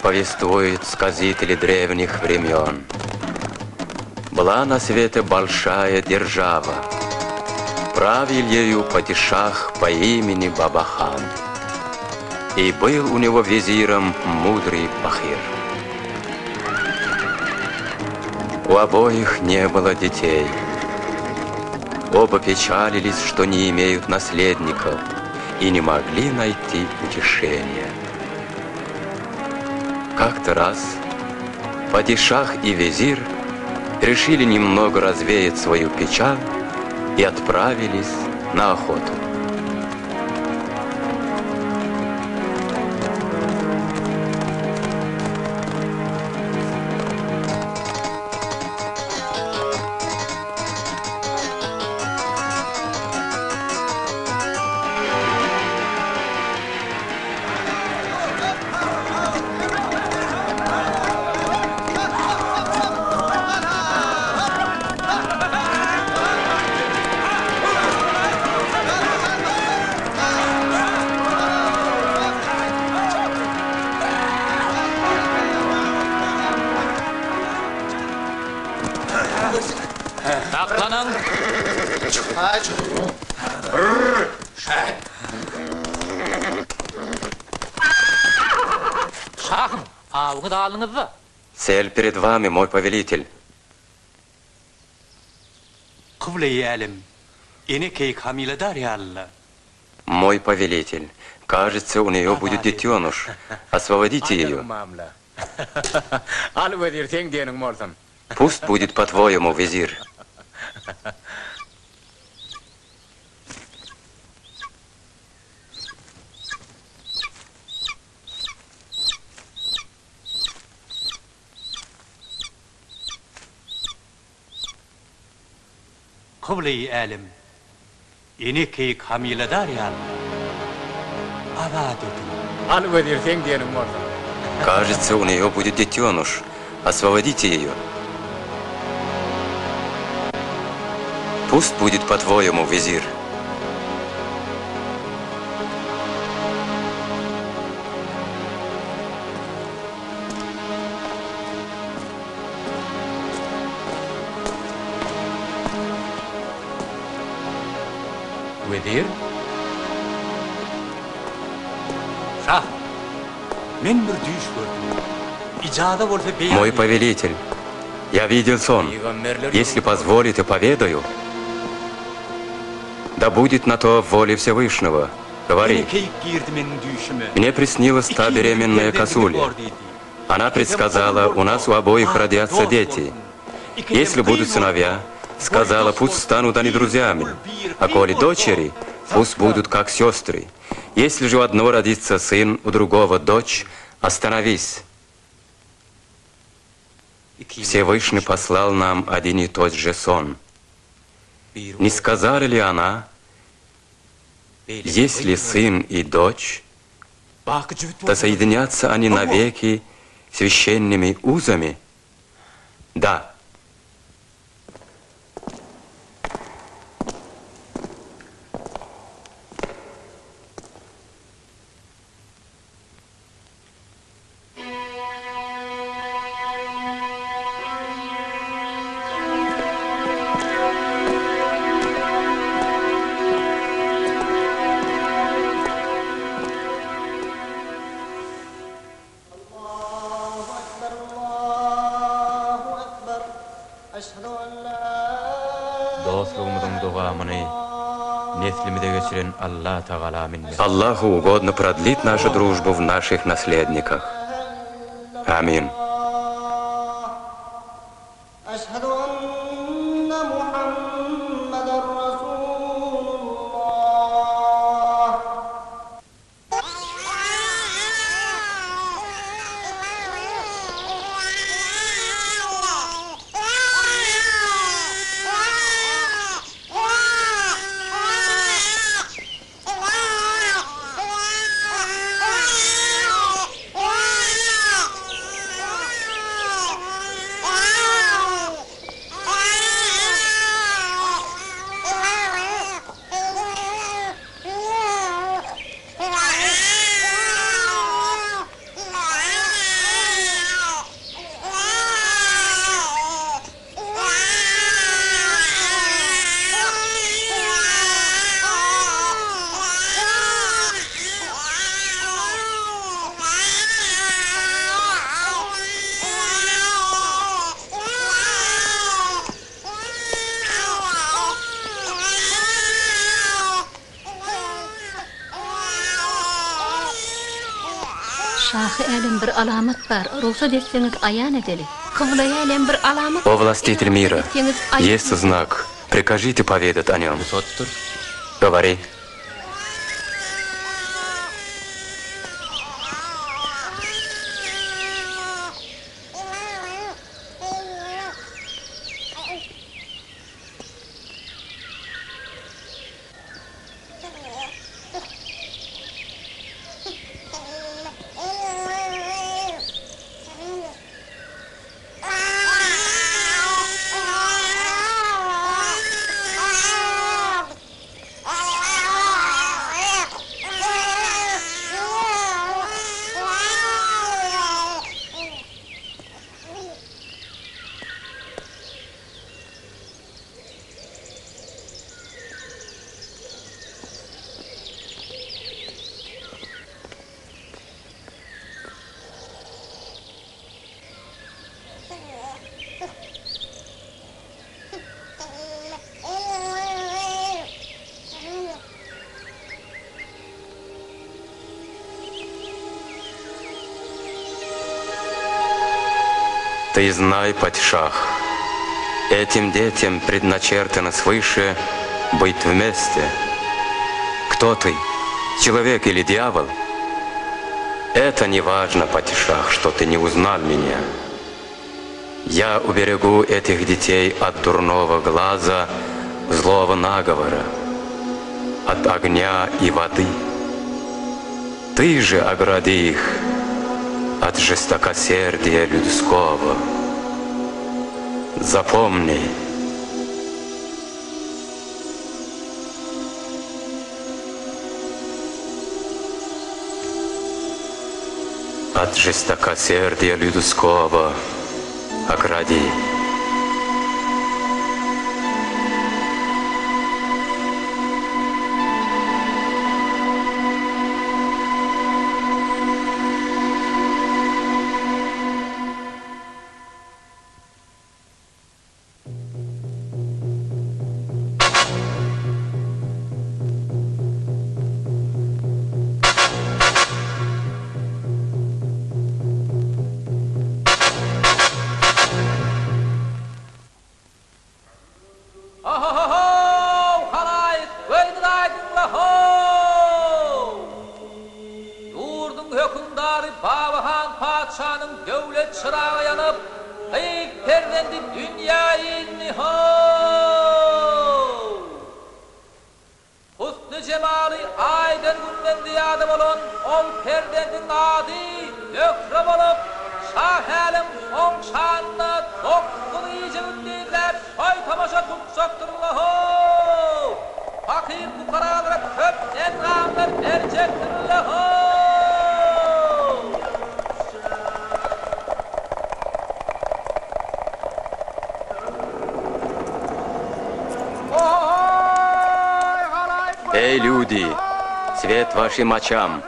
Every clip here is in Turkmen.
повествуют сказители древних времен, была на свете большая держава. Правил ею падишах по имени Бабахан. И был у него визиром мудрый Бахир. У обоих не было детей. Оба печалились, что не имеют наследников, и не могли найти утешения. Как-то раз падишах и визир решили немного развеять свою печаль и отправились на охоту. Saklanyň! Şahym, awyňyz alnyňyzda. Цель перед вами, мой повелитель. Kyblaýy älem, ene keýik hamyladar ýaly-la. Мой повелитель, кажется, у нее будет детеныш. Освободите ее. Al wezir, seň diýeniň bolsun. Пусть будет по-твоему, визирь. Kyblaýy älem, ene keýik hamyladar ýaly-la. Azat ediň. Al wezir, seň diýeniň bolsun. Кажется, у нее будет детеныш. Освободите ее. Пусть будет по-твоему, визирь. Wezir. Şah, men bir düýş gördüm. Ijaza bolsa beýan Мой повелитель, я видел сон. Если позволите, поведаю. Да будет на то воля Всевышнего. Говори. Ene keýik girdi meniň düýşüme. Мне приснилась та беременная косуля. Она предсказала, у нас у обоих родятся дети. Если будут сыновья, сказала, пусть станут они друзьями, а коли дочери, пусть будут как сестры. Если же у одного родится сын, у другого дочь, остановись. Всевышний послал нам один и тот же сон. Не сказала ли она, если сын и дочь, то соединятся они навеки священными узами? Да. Dostlugymyzyň dowamyny neslimize geçiren Allatagala minnet. Allahu угодно продлит нашу дружбу в наших наследниках. Амин. Şahy älem bir alamat bar, rugsat etseňiz aýan edeli. Kyblaýy älem bir alamat О bar, eger властитель rugsat мира, etseňiz aýan есть edeli. знак, прикажите поведать о нем. Rugsatdyr. Говори. Ты знай, падишах, этим детям предначертано свыше быть вместе. Кто ты, человек или дьявол? Это не важно, падишах, что ты не узнал меня. Я уберегу этих детей от дурного глаза, злого наговора, от огня и воды. Ты же огради их от жестокосердия людского. Запомни, от жестокосердия людского огради. Ho-ho-ho-how, halaýyk, gözüňiz aýdyň-la-how! Ýurduň hökümdary Babahan patyşanyň döwlet çyragy ýanyp, gyz perzendi dünýä indi-how! Husny-jemaly aýdan-günden zyýada bolan ol perzendiň ady Zöhre bolup, şa-hälem oň şanyna dokguz gije-gündizläp toý-tomaşa tutjakdyrlar-how! Pakyr-pukaralara köp engamlar berjekdirler-how! Эй, люди, свет вашим очам!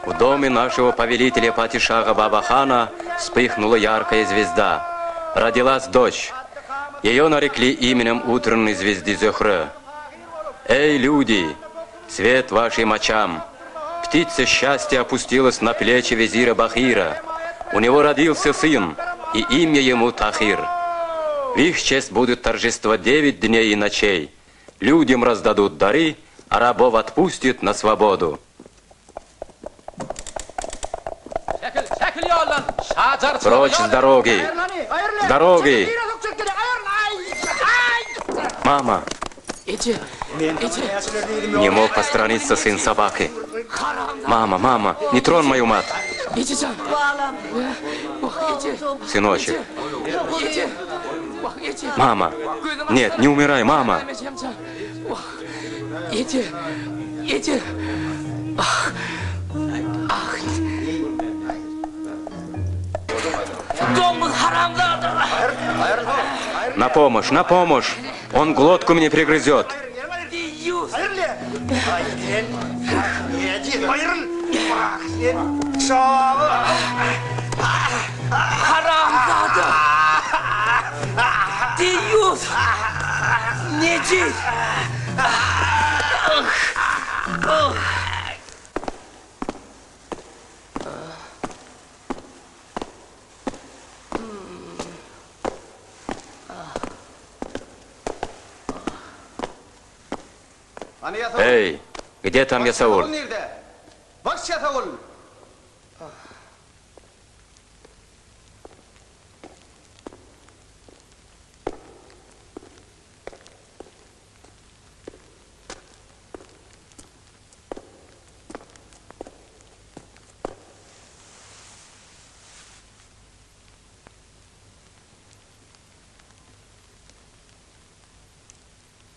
В доме нашего повелителя Патишаха Бабахана вспыхнула яркая звезда. Родилась дочь. Ее нарекли именем утренней звезды Зехре. Эй, люди, свет вашим очам! Птица счастья опустилась на плечи визира Бахира. У него родился сын, и имя ему Тахир. В их честь будут торжества девять дней и ночей. Людям раздадут дары, а рабов отпустят на свободу. Çekil, çekil ýoldan, şa jarçylygy Прочь с ýol дороги! С дороги! Мама! Eje, eje. Не мог постраниться сын собаки. Мама, мама, не тронь мою мать. Eje jan. Wah, eje. Сыночек. Eje. Wah, eje. Мама! Нет, не умирай, мама! Ejem jan. Wah, eje. Eje. Ah. Ah. Doňuz haramzada. На помощь, на помощь! Он глотку мне пригрызет. Deýýus. Haramzada. Deýýus. Nejis. Ah. Ah. Eý, gde tam ýasawul? Baş ýasawul!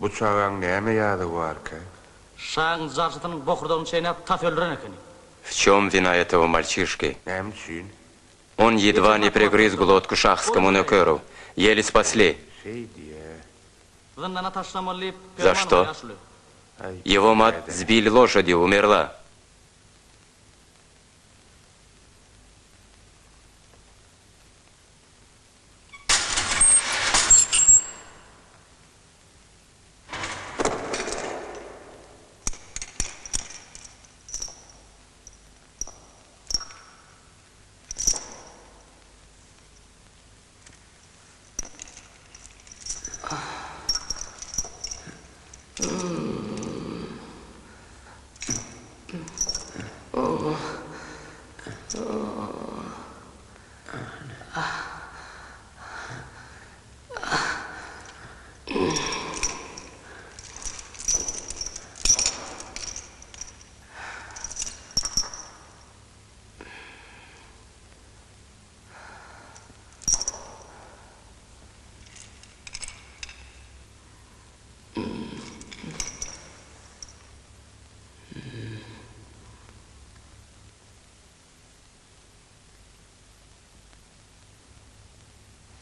Bu çagaň näme ýazygy barka? Şaň jarçysynyň bokurdagyny çeýnäp tas öldüren ekeni. W çom wina etogo malçişki? Näme üçin? On ýedwa ne pregryz glotku şahskomu nökeru. Ýeli spasli. Şeý diýä. Zyndana taşlamaly diýip Za perman şto? bar ýaşuly. Aý, Ýewo mat däde. zbili loşadýu, umerla.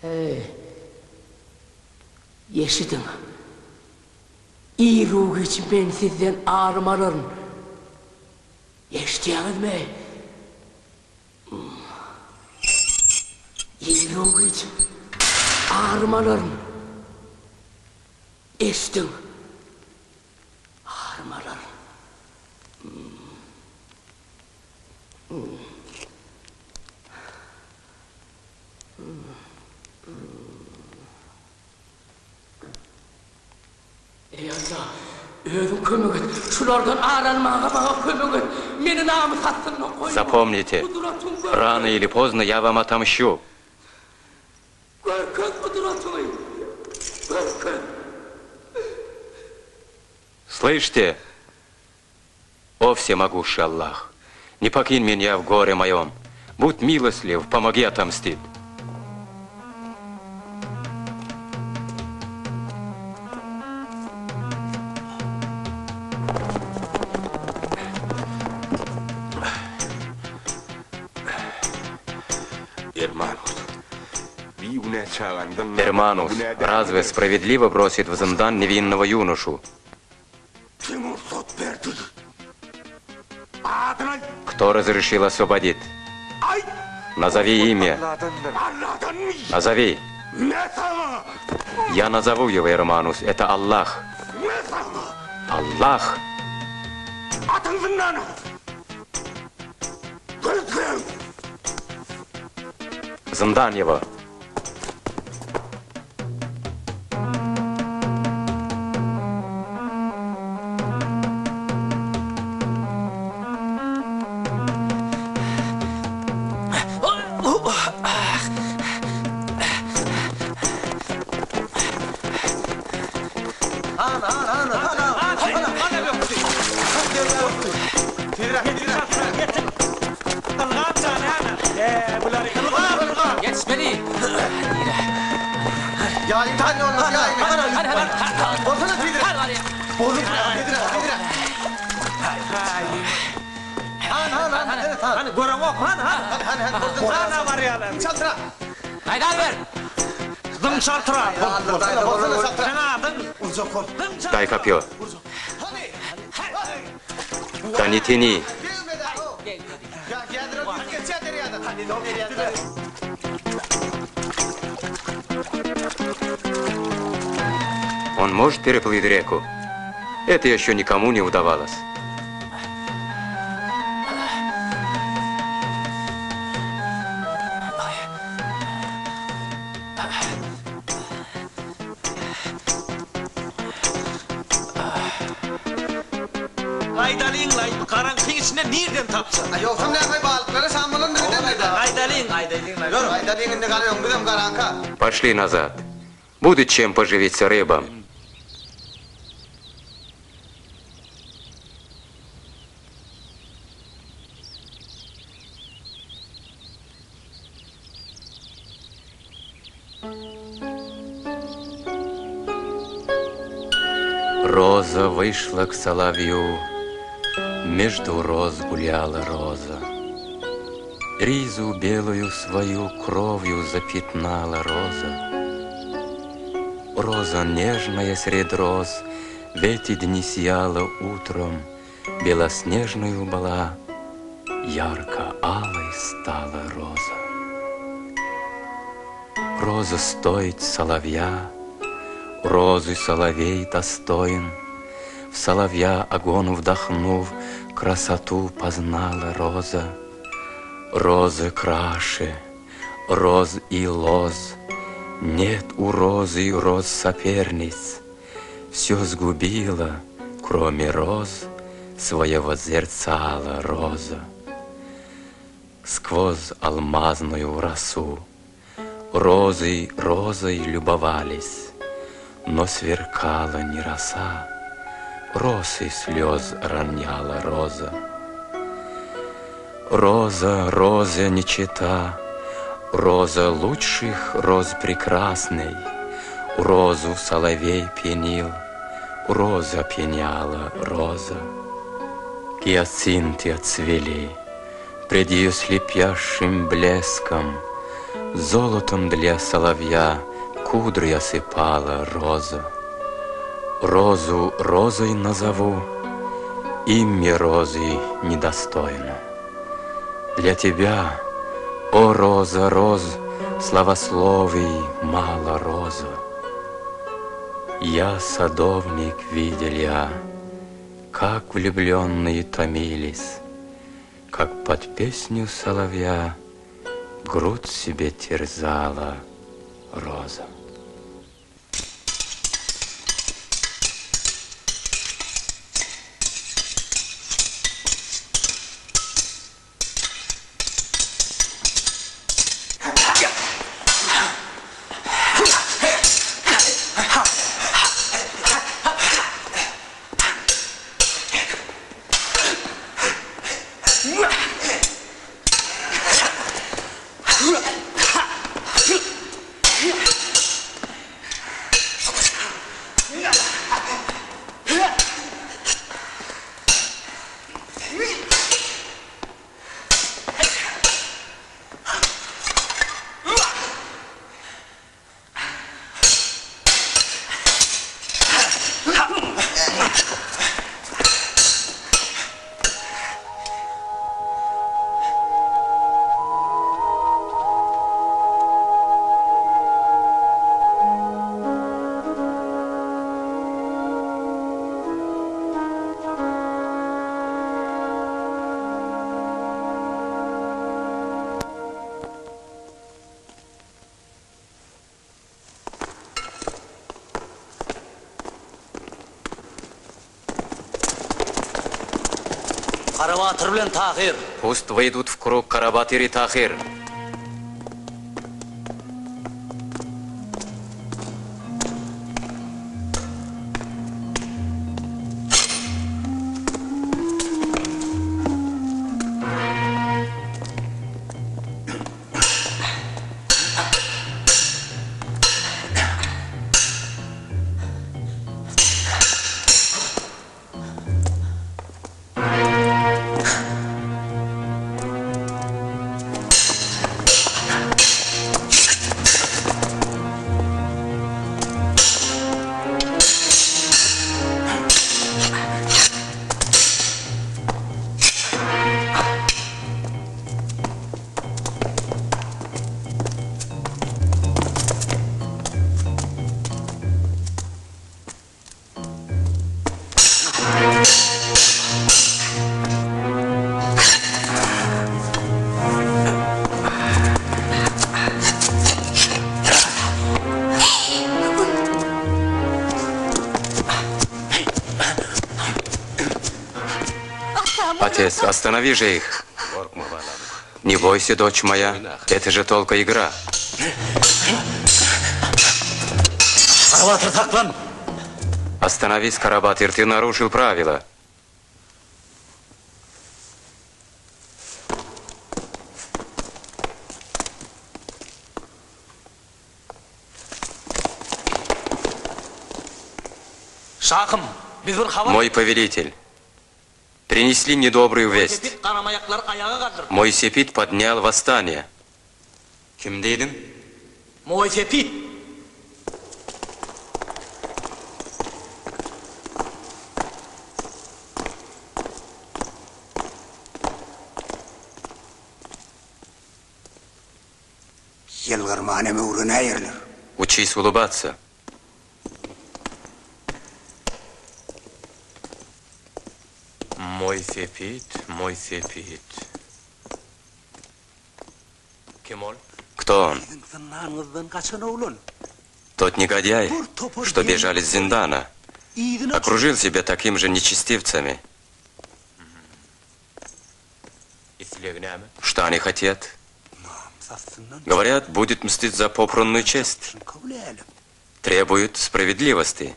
Eý, eşidiň! Iru-giç men sizden arym alaryn. Eşidýäňizmi? Iru-giç arym alaryn. Eşidiň! Arym alaryn. Eý Alla, özüň kömek et, şulardan ar almaga maňa kömek et, meni namys astynda goýma, Zapomnite, gudratyňy görkez. rano ili pozno ýa wam otamşçu. Görkez gudratyňy, görkez. Slyşte, o wsemoguşşi Allach, ne pokin menýa w gore moýom, bud milostliw, pomogi otamstit. Ermanus, bigünä çagany zyndana Ermanus, günä dälmi? Razwe sprawiedliwo brosit w zyndan niewinnego ýunošu? Kim rugsat berdi? Adyny aýt! Kto razrešil oswobodit? Aýt! Nazowi imýa! Alladandyr! Alladanmy? Nazowi! Me saňa! Ýa nazowu ýewo Ermanus, eta Allah! Me saňa! Allah! Atyň zyndana! Gözleň! Zyndan ýewo! Daý kopýo. Da ne teni. Он может переплыть реку? Это еще никому не удавалось. Gaýdalyň-laý, garaňkyň içinde nirden tapjak? A ýogsam näme balyklara şam bolandyr gidendir-dä. Gaýdalyň, aýdaýlyň-laý. Ýör, gaýdalyň indi gara öňümizem garaňka. Poşli nazad. Будет чем поживиться рыбам. Роза вышла к соловью, Между роз гуляла роза. Ризу белую свою кровью запятнала роза. Роза нежная средь роз В эти дни сияла утром, Белоснежною была, Ярко-алой стала роза. Роза стоит соловья, Розы соловей достоин, В соловья огонь вдохнув, Красоту познала роза. Розы краше, роз и лоз, Нет у розы роз соперниц, Все сгубила, кроме роз, Своего зерцала роза. Сквозь алмазную росу Розы розой любовались, Но сверкала не роса, Росы слез роняла роза. Роза, роза не чета, Роза лучших роз прекрасной, Розу соловей пьянил, Роза пьяняла роза. Гиацинты отцвели Пред ее слепящим блеском, Золотом для соловья Кудри осыпала роза. Розу розой назову, Имя розы недостойно. Для тебя, о роза роз, Славословий мало роза. Я, садовник, видел я, Как влюбленные томились, Как под песню соловья Грудь себе терзала роза. Garabatyr bilen Tahyr. Pust wyjdut w krug Karabatyr i Tahyr. Отец, останови же их. Не бойся, дочь моя, это же только игра. Garabatyr saklan! Остановись, Карабатыр, ты нарушил правила. Şahym, biz bir habar. Мой повелитель, принесли недобрую весть. Sepit garamaýaklary aýaga galdyrdy. Мой сепит поднял восстание. Kim diýdiň? Moý sepit. Ýylgyrman hem öwrenäýerler. Учись улыбаться. Мой sepit, мой sepit. Kim ol? Кто он? Siziň zyndanyňyzdan gaçan oglan. Тот негодяй, что бежали из зиндана. Yzyna Окружил себя такими же нечестивцами. Islegi näme? Что они хотят? Namys Говорят, будет мстить за попранную честь. Kyblaälem. Требуют справедливости.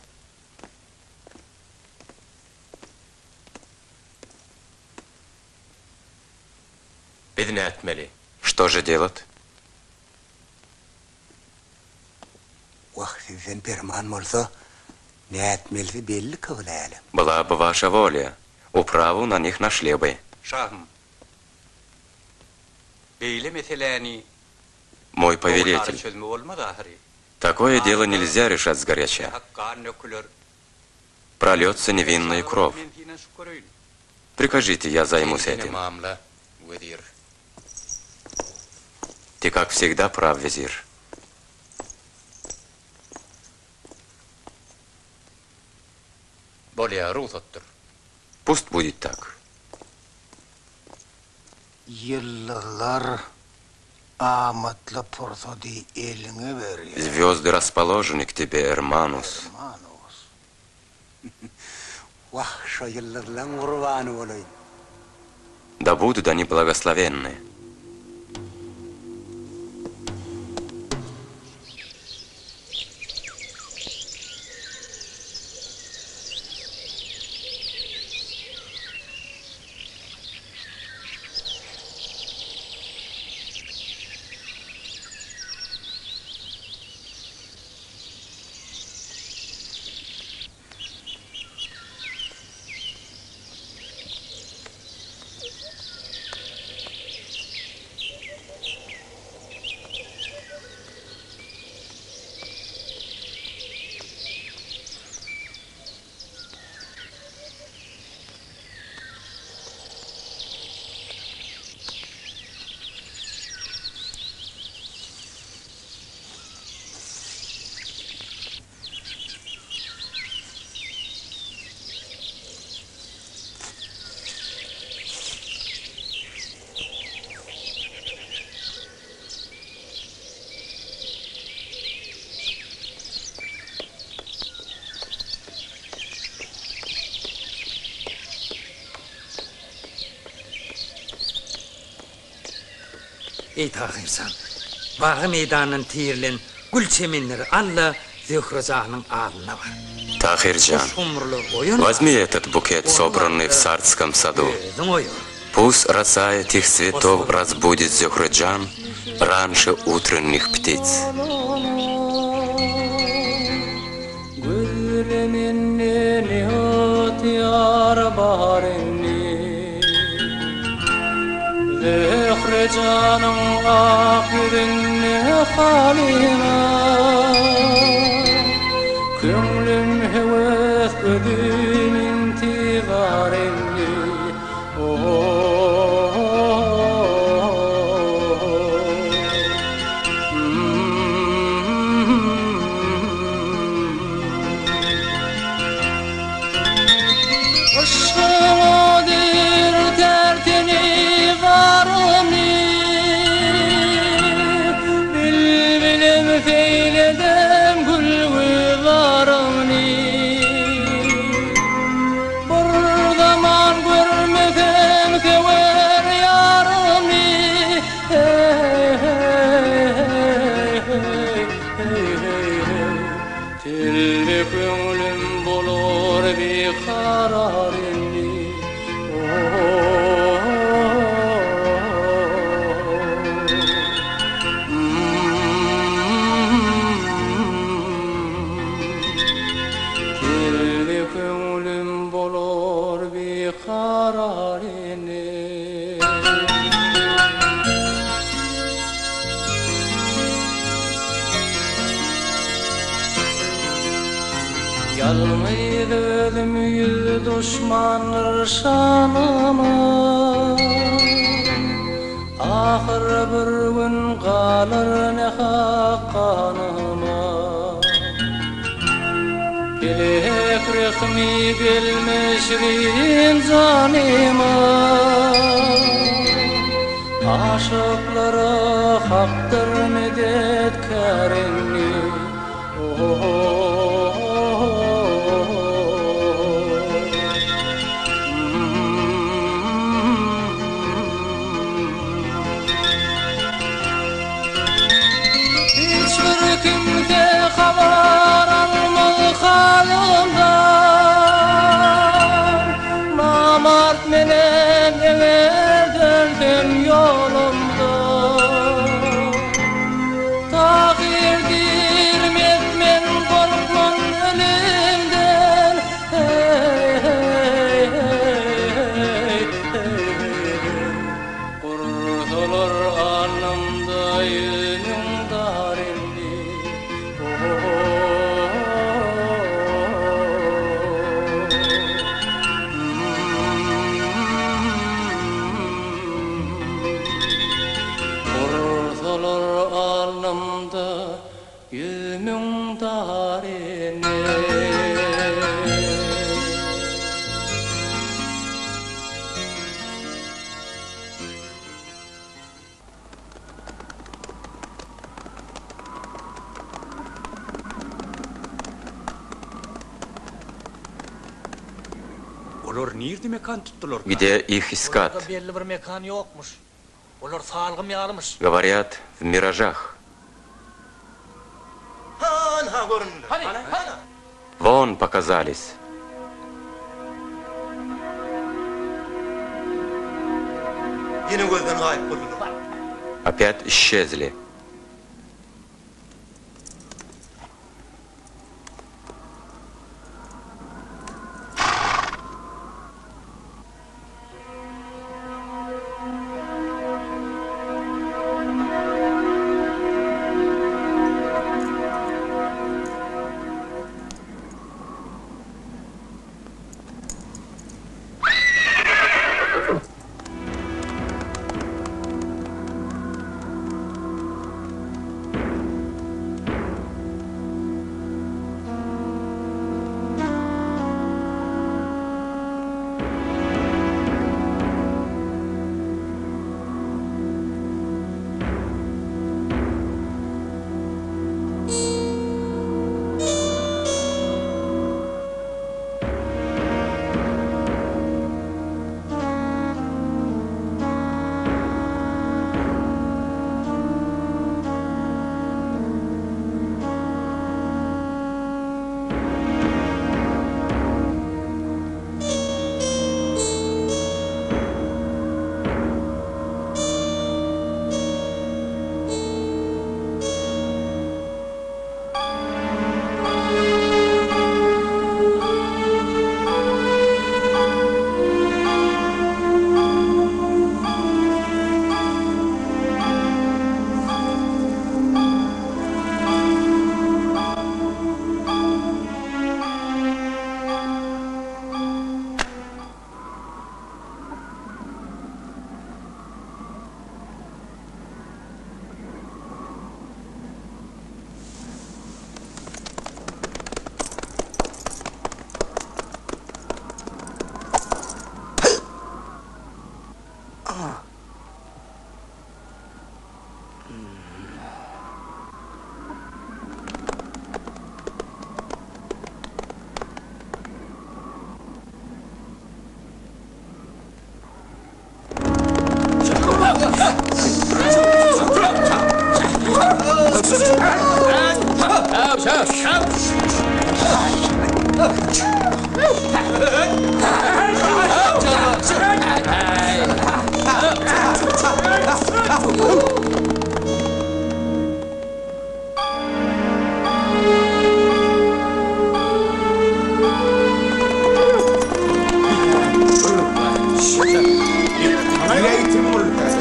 Biz nätmeli? Что же делать? Wah, sizden perman bolsa, nätmelisi belli kyblaälem. Была бы ваша воля, управу на них нашли бы. Şahym, beýle meseläni Мой dogry повелитель, çözme bolmaz ahyry. такое дело нельзя решать сгоряча. Nähak gan döküler. Прольется невинная кровь. Men synanyşyp göreýin. Прикажите, я займусь Seniňkine этим. mamla, wezir. Ты, как всегда, прав, визир. Bolýar, rugsatdyr. Пусть будет так. Ýyldyzlar amatly pursady eliňe berýär. Звезды расположены к тебе, Эрманус. Ermanus. Wah, şo ýyldyzlaň gurbany bolaýyn. Да будут они благословенны. Eý Tahyr jan, bagy-meýdandan terilen gül çemenleri al-da, Zöhre janyň alyna bar. Tahir jan, Guş-gumrular oýan возьми этот букет, Ony собранный в barsa Сардском саду. özüň oýar. Пусть роса этих цветов разбудит Зөһрә jan раньше утренних птиц. Gözle mende ne ygtyýar bar indi Zöhre janyň ak ýüzünde halyna Köňlüm höwes gözüm intizar indi Yşgyň ody ürter teni baryny, Bilbilim sen. köňlüm bolar bikarar indi. Geldi köňlüm bolar bikarar indi. Ýalňyz özüm ýüz duşmandyr şanyma, Ahyr bir gün galar nähak ganyma. Pelek rehmi gelme şirin janyma, Aşyklara Hakdyr medetkär indi. Hiç bir kimse habar almaz halymdan, Namart menem eger dönsem ýolumdan. Tahyr diýr mert men gorkman ölümden, Hey-hey-hey-hey-hey. Gursalar alnymda ýüzümiň dar indi, Gursalar alnymda ýüzümiň dar indi. Olar nirde mekan tutdularka? Где их искать? Olarda belli bir mekan ýokmuş. Olar salgym ýalymyş. Говорят, в миражах. Hanha göründüler. Hany, hany. Вон показались. Ýene gözden gaýyp boldular. Опять исчезли.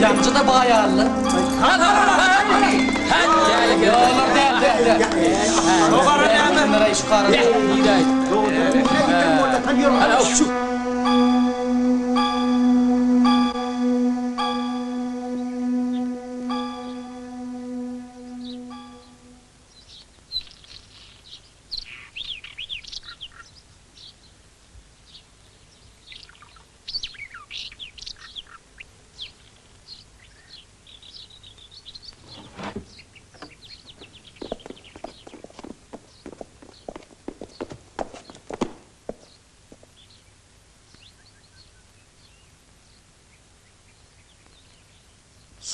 Ýaňja-da baýarly.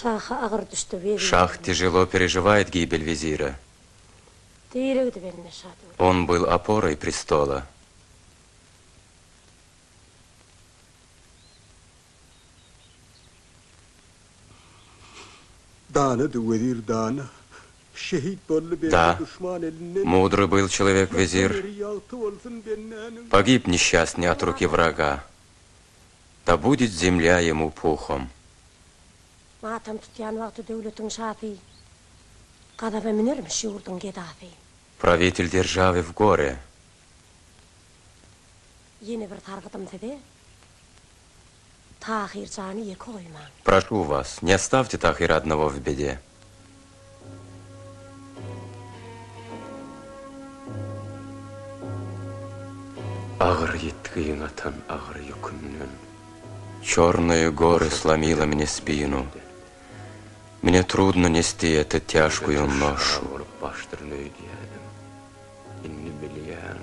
Şaha agyr düşdi wezir. Шах тяжело переживает гибель визира. Diregidi bende şa döwlet. Он был опорой престола. Danady wezir dana. Şehit boldy bende Да, duşman elinden. мудрый был человек визир. Ýeri ýagty bolsun bendäniň. Погиб несчастный от руки врага. Да будет земля ему пухом. Matam tutýan wagty döwletiň şasy, Gazaba münermiş ýurduň gedasy. Правитель державы в горе. Ýene bir sargydym size, Tahyr jany ýeke goýmaň. Прошу вас, не оставьте Тахира одного в беде. Agyr ýitgiň atan agyr ýükünden. Черные горы сломила мне спину. Мне трудно нести эту тяжкую ношу. Bolup başdyryn öýdýädim. Indi bilýän.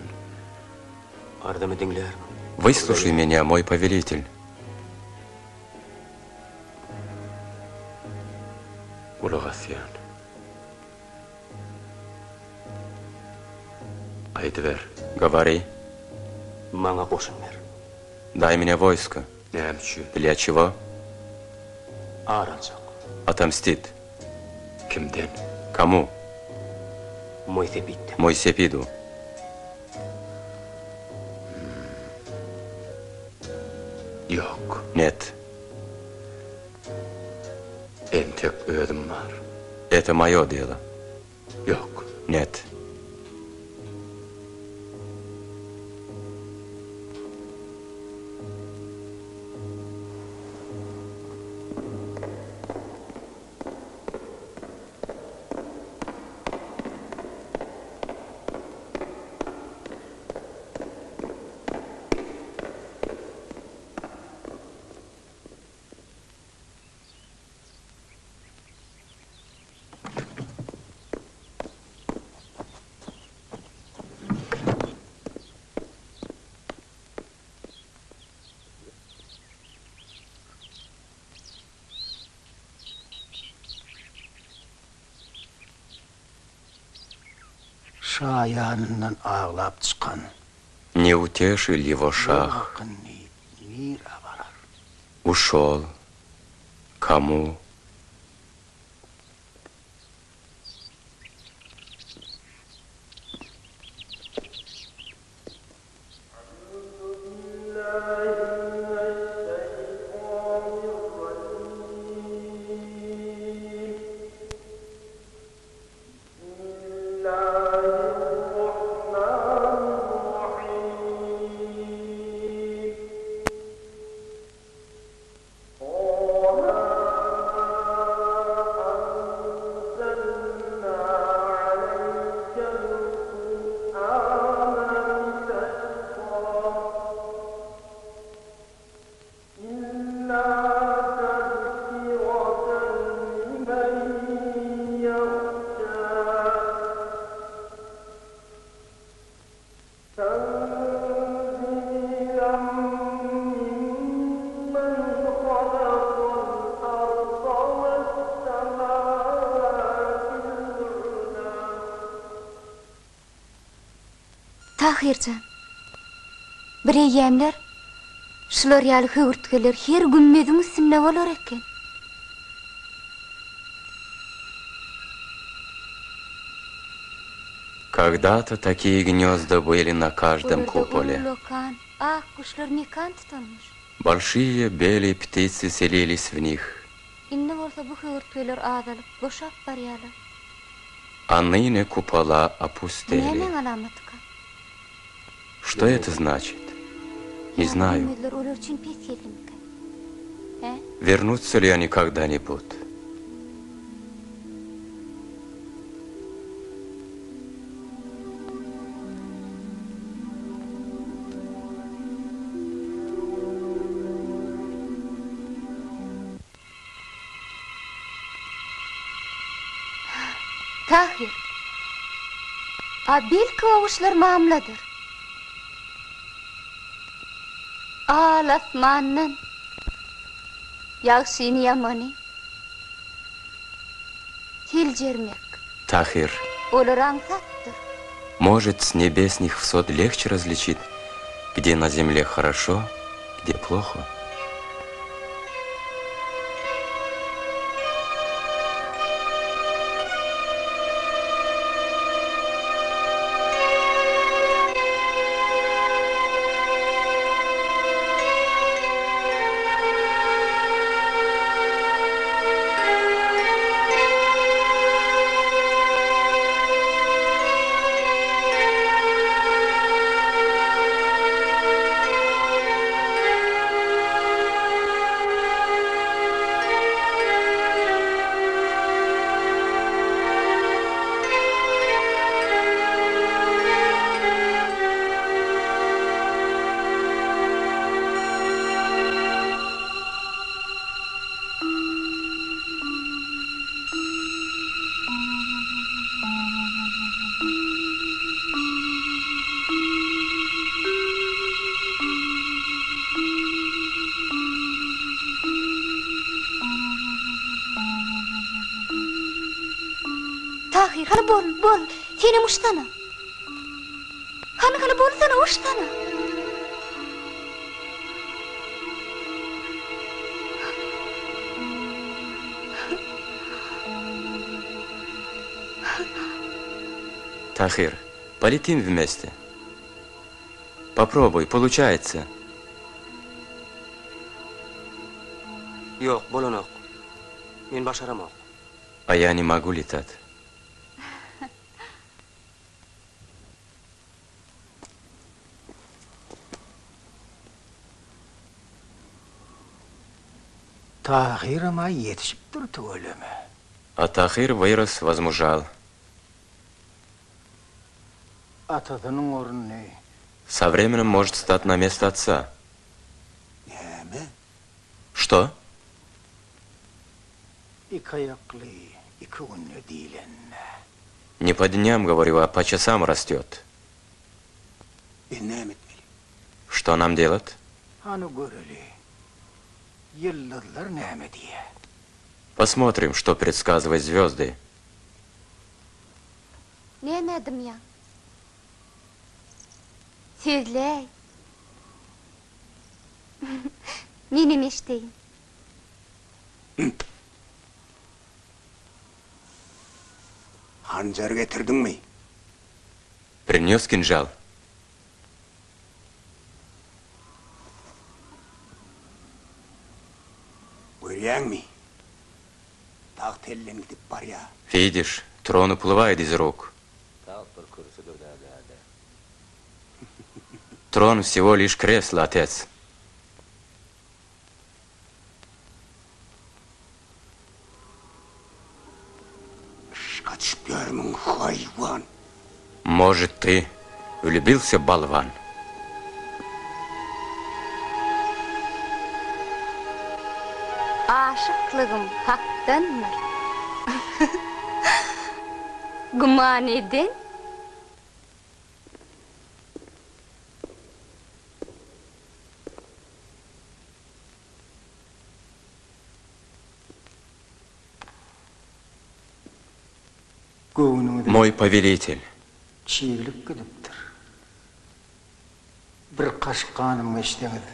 Arzymy diňlärmiň? Выслушай меня, мой повелитель. Gulak asýan. Aýdyber. Говори. Maňa goşun ber. Дай мне войско. Näme üçin? Для чего? Ar aljak. Отомстит. Kimden? Кому? Moýsepitden. Мойсепиду. Ýok. Нет. Entek özüm bar. Это мое дело. Ýok. Нет. Şa ýanyndan aglap çykan. Не утешил его шах. Hakyn diýip nirä barar? Ушел. Кому? Tahyr jan. Bir eýýämler şular ýaly höwürtgeler her gümmeziň üstünde bolar eken. Когда-то такие гнезда были на каждом Olarda куполе. ullakan ak guşlar mekan tutanmyş. Большие белые птицы селились в них. Indi bolsa bu höwürtgeler azalyp, boşap barýarlar. А ныне купола Bu опустели. nämäň alamatyka? Что это значит? Не Ýa знаю. gümmezler olar üçin pes geldimikä? Hä? Вернутся ли они когда-нибудь? Tahyr. A belki o guşlar mamladyr. Al asmandan. Ýagşyny ýamany seljermek. Tahyr. Olara aňsatdyr. Может, с небесных высот легче различить, где на земле хорошо, где плохо? Tahyr, hany bol, bol, senem uçsana. Hany, hany bolsana, uçsana. Tahyr, полетим вместе. Попробуй, получается. Ýok, bolanok. Men başaramok. А я не могу летать. Tahyram-a ýetişipdir tüweleme. А Tahyr вырос, возмужал. Atasynyň ornuny. Со временем может стать на место отца. Näme? Что? Iki aýakly iki günde diýlenine. Не по дням, говорю, а по часам растет. Biz näme etmeli? Что нам делать? Hany göreli, ýyldyzlar näme diýýär? Посмотрим, что предсказывают звезды. Nämä dymýaň? Sözläý. Menem eşdeýin. Hanjar getirdiňmi? Принес кинжал? Görýäňmi? Tagt elden gidip barýar. Видишь, трон уплывает из рук. Tagt bir kürsüdir-dä, däde. Трон всего лишь кресло, отец. Yşka düşüp ýörmüň, haýwan? Может, ты влюбился, болван? Aşyklygym hakdandyr. Güman eden. Göwnüňize. Мой повелитель. Çiglik gidipdir. Bir kaşyk ganym geçseňiz,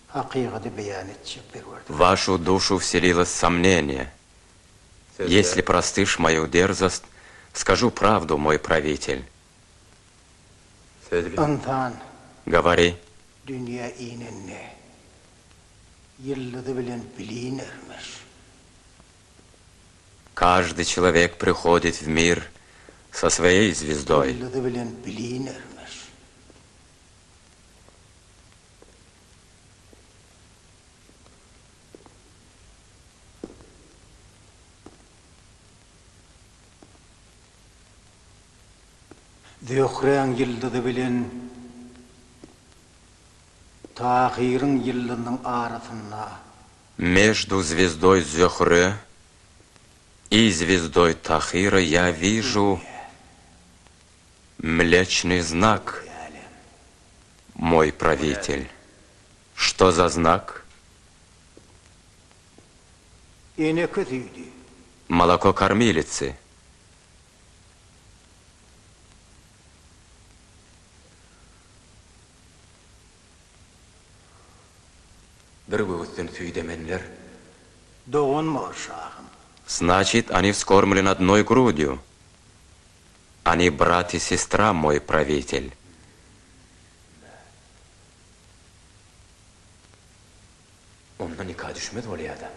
hakykaty beýan etjek Perwerdigär. Вашу душу вселилось сомнение. Если простышь мою дерзость, скажу правду, мой правитель. Ynsan Говори. dünýä inende, ýyldyzy bilen bilinermiş. Каждый человек приходит в мир со своей звездой. Ýyldyzy bilen bilinermiş. Zöhräň ýyldyzy bilen Tahyryň ýyldyzynyň arasynda. Между звездой Зөһре и звездой Тахира я вижу млечный знак, мой правитель. Что за знак? Eneke süýdi. Молоко кормилицы. Bir göwüsden süýt emenler. Dogan bor, şahym. Значит, они вскормлены одной грудью. Они брат и сестра, мой правитель. Onda nika düşmez bolýa-da.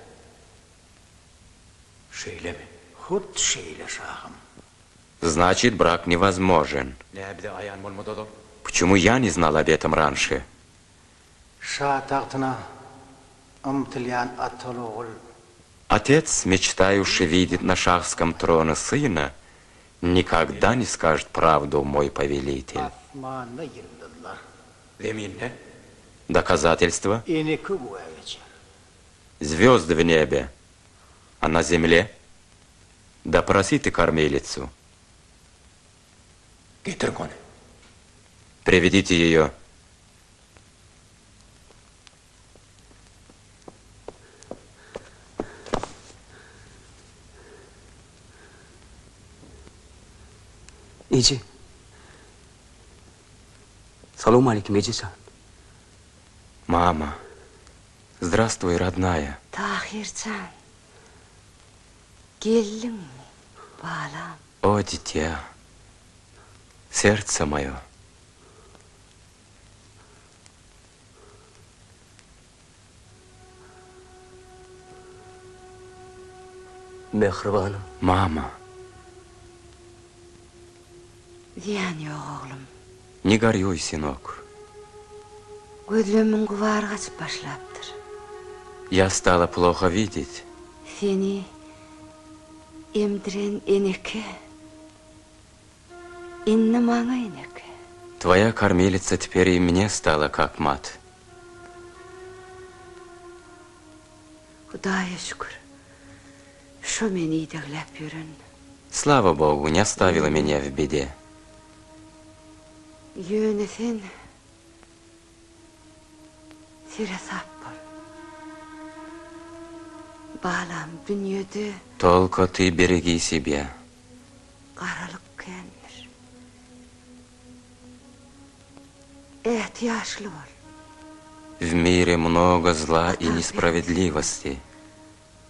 Şeýlemi? Hut şeýle, şahym. Значит, брак невозможен. Nä bize aýan bolmady ozal? Почему я не знал об этом раньше? Şa tagtyna ymtylýan ataly-ogul. Отец, мечтающий видеть на шахском троне сына, никогда не скажет правду, мой повелитель. Asmanda ýyldyzlar. Zeminde? Доказательства? Eneke güwä geçer. Звезды в небе, а на земле? Допроси ты кормилицу. Getiriň ony. Приведите ее. Eje. Salowmaleýkim, eje jan. Мама. Здравствуй, родная. Tahyr jan. Geldiňmi, balam? О, дитя, сердце мое. Mähribanym. Мама. Zyýan ýok, oglum. Не горюй, сынок. Gözlerimiň gubary gaçyp başlapdyr. Я стала плохо видеть. Seni emdiren eneke indi maňa eneke. Твоя кормилица теперь и мне стала как мать. Hudaýa şükür, şo meni idegläp ýören. Слава Богу, не оставила меня в беде. Ýöne sen seresap bol. Balam, dünýede. Только ты береги себя. Garalyk kändir. Ätiýaçly bol. В мире много зла и несправедливости.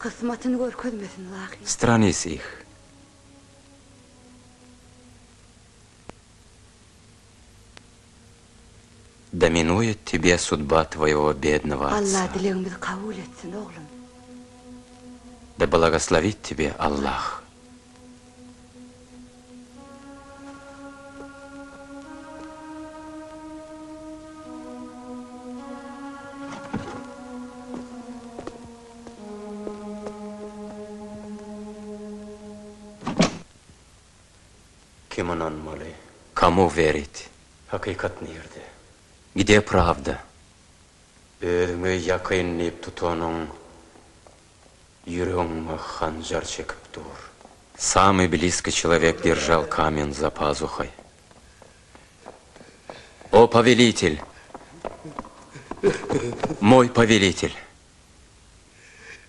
Kysmatyny görkezmesin ylahy. Сторонись их. Да минует тебе судьба твоего бедного Alla отца. dilegimizi kabul etsin, oglum. Да благословит тебе Аллах. Kime ynanmaly? Кому верить? Hakykat nirde? Где правда? Özüňe ýakyn diýip tutanyň ýüregiňe hanjar çekip dur. Самый близкий человек держал камень за пазухой. О, повелитель! Мой повелитель!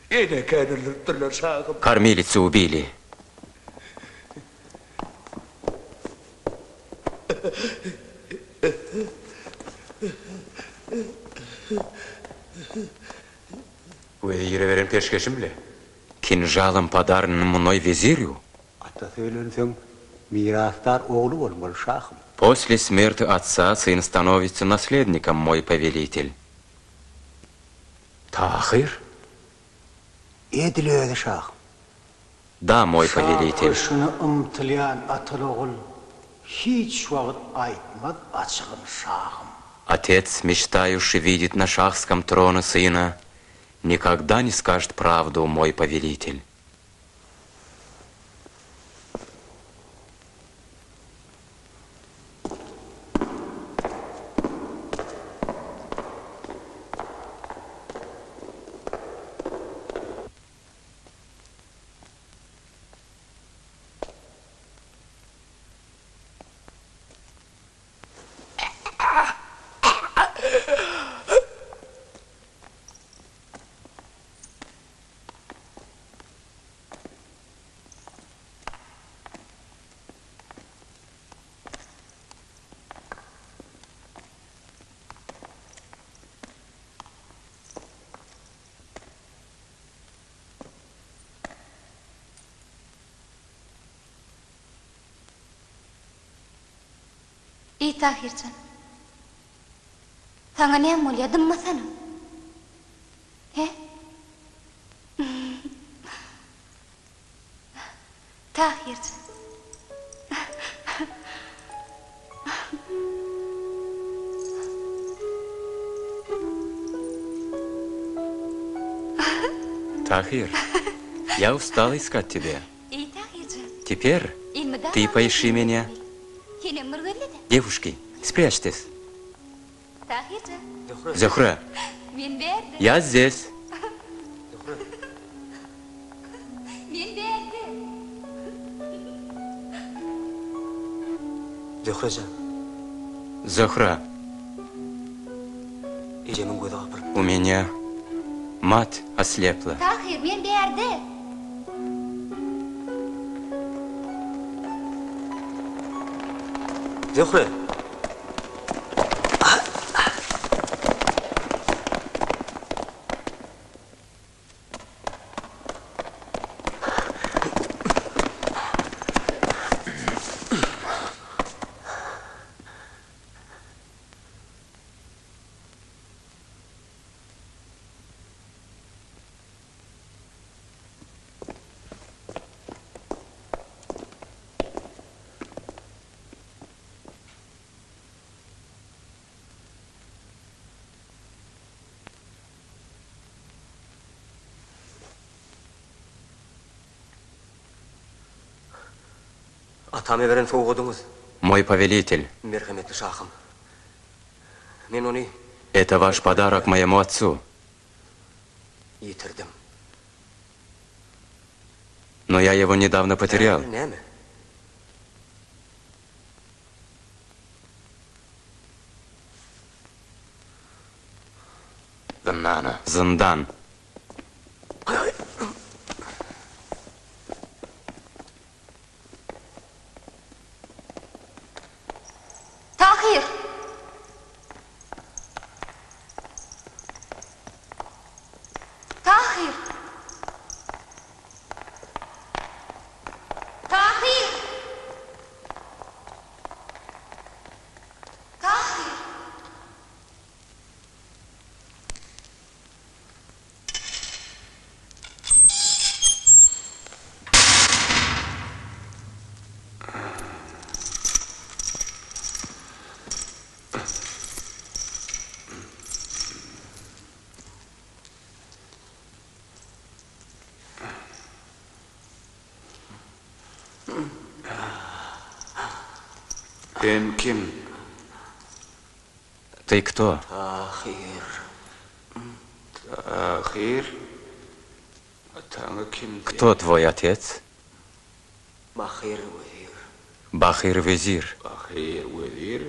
Enekäni öldüripdirler, şahym. Кормилицу убили. Wezire beren peşgeşim-le. Kinžalom, podarennym mной wezirýu. Atasy ölensoň, mirasdar ogly bolmaly, şahym. После смерти отца сын становится наследником, мой повелитель. Tahyr? Edil özi, şahym. Da, mой Şa повелитель. köşgüne ymtylýan ataly-ogul hiç wagt aýtmaz açygyn, şahym. Otец, мечтающий видеть на шахском троне сына, никогда не скажет правду, мой повелитель. Eý, Tahyr jan! Saňa näme bolýar, dymmasana? He? Tahyr jan! Tahyr, я устал искать тебя. Eý, Tahyr jan! Теперь Elmydama ты поищи меня. Senem bir gözle-de. Девушки, спрячьтесь. Tahyr jan! Зөһрә, Men bärde. я здесь. Men bärde. Zöhre jan. Зөһрә, Ejemiň gözi gapyl. у меня мать ослепла. Tahyr, men bärde. Zöhre! Atama beren sowgadyňyz. Мой повелитель, Merhemetli şahym. Men ony это ваш подарок моему отцу. ýitirdim. Но я его недавно потерял. Näme? Zyndana. Zyndan. Tahyr! Tahyr! Tahyr! Tahyr! Sen kim? Ты кто? Tahyr. Tahyr? Ataňa kim Кто твой отец? Bahyr wezir. Бахир везир. Bahyr wezir?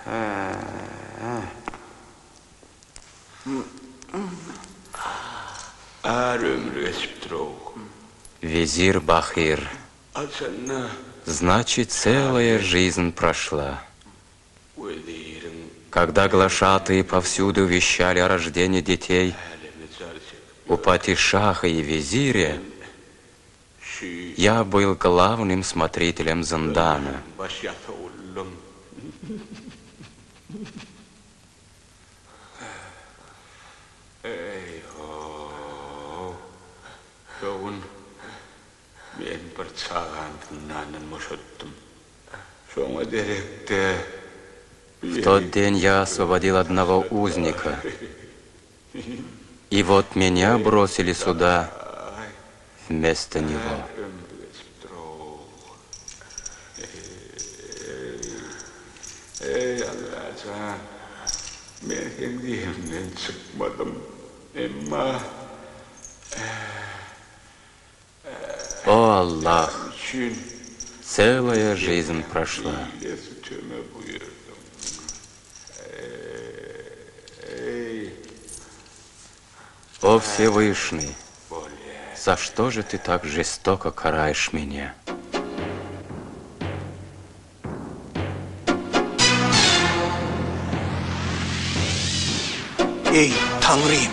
Hä. Är ömri geçipdir-ow. Визирь Бахир. Haçanda Значит, целая жизнь прошла. Weziriň Когда глашатые повсюду вещали о рождении детей, äleme jar çekip у падишаха и визиря, Şu я был главным смотрителем зиндана. Baş ýatawullym. Eý-ho! Şo gün men bir çagany zyndandan boşatdym. Şoňa derek-de В тот день я освободил одного узника. И вот меня бросили сюда вместо него. Ömri geçipdir-ow. Eý, Alla jan! Men seň diýeniňden çykmadym. Emma О, Аллах! üçin Целая жизнь прошла. Hile süteme buýurdyň. Eý! О, Всевышний! За что же ты так жестоко караешь меня? Eý, Taňrym!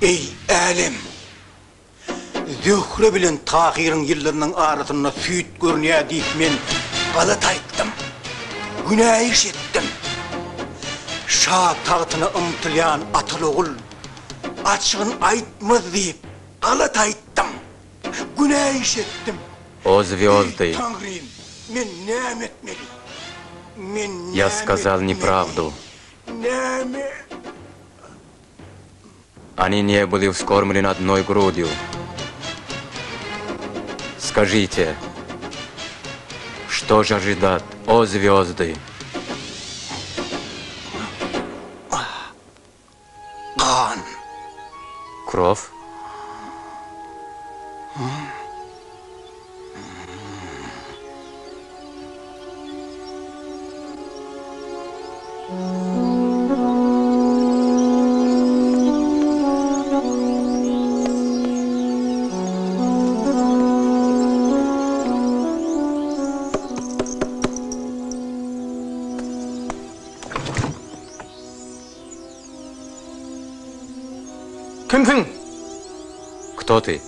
Eý, älem! Zöhre bilen Tahyryň ýyldyzynyň arasynda süýt görünýär diýip men galat aýtdym. Günä iş etdim. Şa tagtyna ymtylýan ataly-ogul açygyny aýtmaz diýip galat aýtdym. Günä iş etdim. О, звезды! Eý, Taňrym, men näme etmeli? Men Я näme сказал etmeli? неправду. Näme? Они не были вскормлены одной грудью. Скажите, что же ожидать, о звезды? Gan. Кровь? Kimsiň? Кто ты?